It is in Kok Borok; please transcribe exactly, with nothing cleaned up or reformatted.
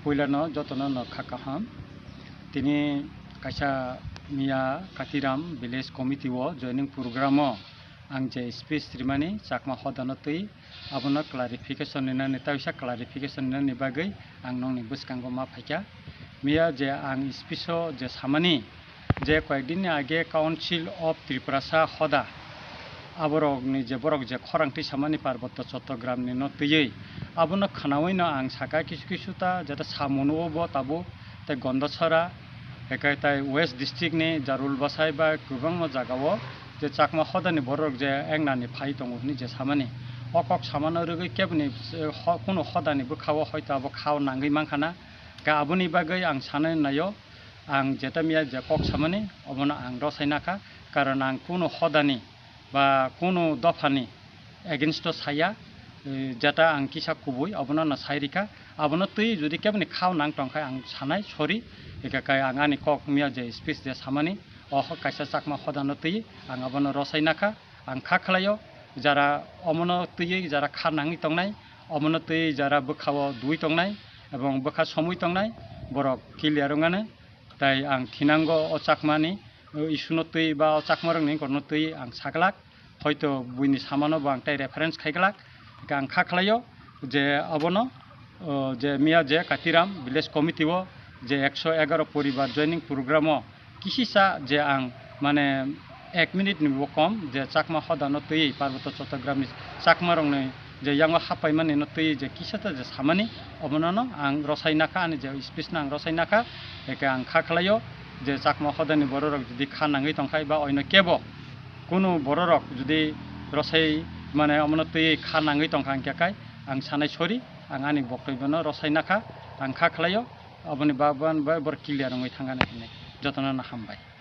Puilano jotono no kha kaham. Tini kaisa miya Katiram Village Committee o joining program o ang je speech rimani Chakma hodano twi abono clarification rinani, tawisa clarification rinani bagwi ang nongni bwskango ma phaikha. Miya je ang speech o je samani, je koyekdinni age Council of Tiprasa hoda, aborokni je borok je khorang twi samani Parbotto Chottogramni no twiwi, abono khwnawino ang saka kisu kisu ta jeta samunuo bo tabuk tei Gondasara, ekai tai West District ni Jarul Basai ba kwbangma jagao je Chakma hodani borok je engnani phai tongo hwnwi je samani. O kok samano rwgwi keboni, eh, ho-, kunu hodani bwkhao hoito abo khao nangwi mankha na. Ga aboni bagwi ang sanai naio, ang jeta miya je kok samani, obono ang rosai nakha, karon ang kunu hodani ba kunu dophani against o saya, eh, jeta ang kisa kubui, obono no sai rikha, abono twi jodi keboni khao nang tongkha ang sanai, sorry, eka kai ang ani kok miya je speech je samani, o ho-, kaisa Chakma hodano twi ang abono rosai nakha, ang kha khlaio, jara omono twi jara kha nangwi tongnai, omono twi jara bwkhao dui tongnai, ebong bwkha somwi tongnai, borok clear wngani. Tai ang thinango o Chakmani, o issue no twi ba o Chakmarokni wngkorno twi ang saglak, hoito buini samano bo ang tai reference khaiglak, hingkhe ang kha khlaio je abono, o, je miya je Katiram Village Committee o je ekso egaroh poribar joining program o kisisa je ang mane ek minute ni bo kom je Chakma hodano twi Parbotto Chottogramni Chakmarokni je yango happaimani no twi je kisa ta je samani, omono no ang rosai nakha, ani je speech no ang rosai nakha, eke ang kha khlaio je Chakma hodani bororok jodi kha nangwi tongkhai ba oino kebo kunu bororok jodi rosai mane omono twi kha nangwi tongkha hingkhe kai ang sanai sorry, ang ani boktobyo no rosai nakha, ang kha khlaio, oboni bagwi bai bor clear wngwi thangani hinwi jotono no hambai.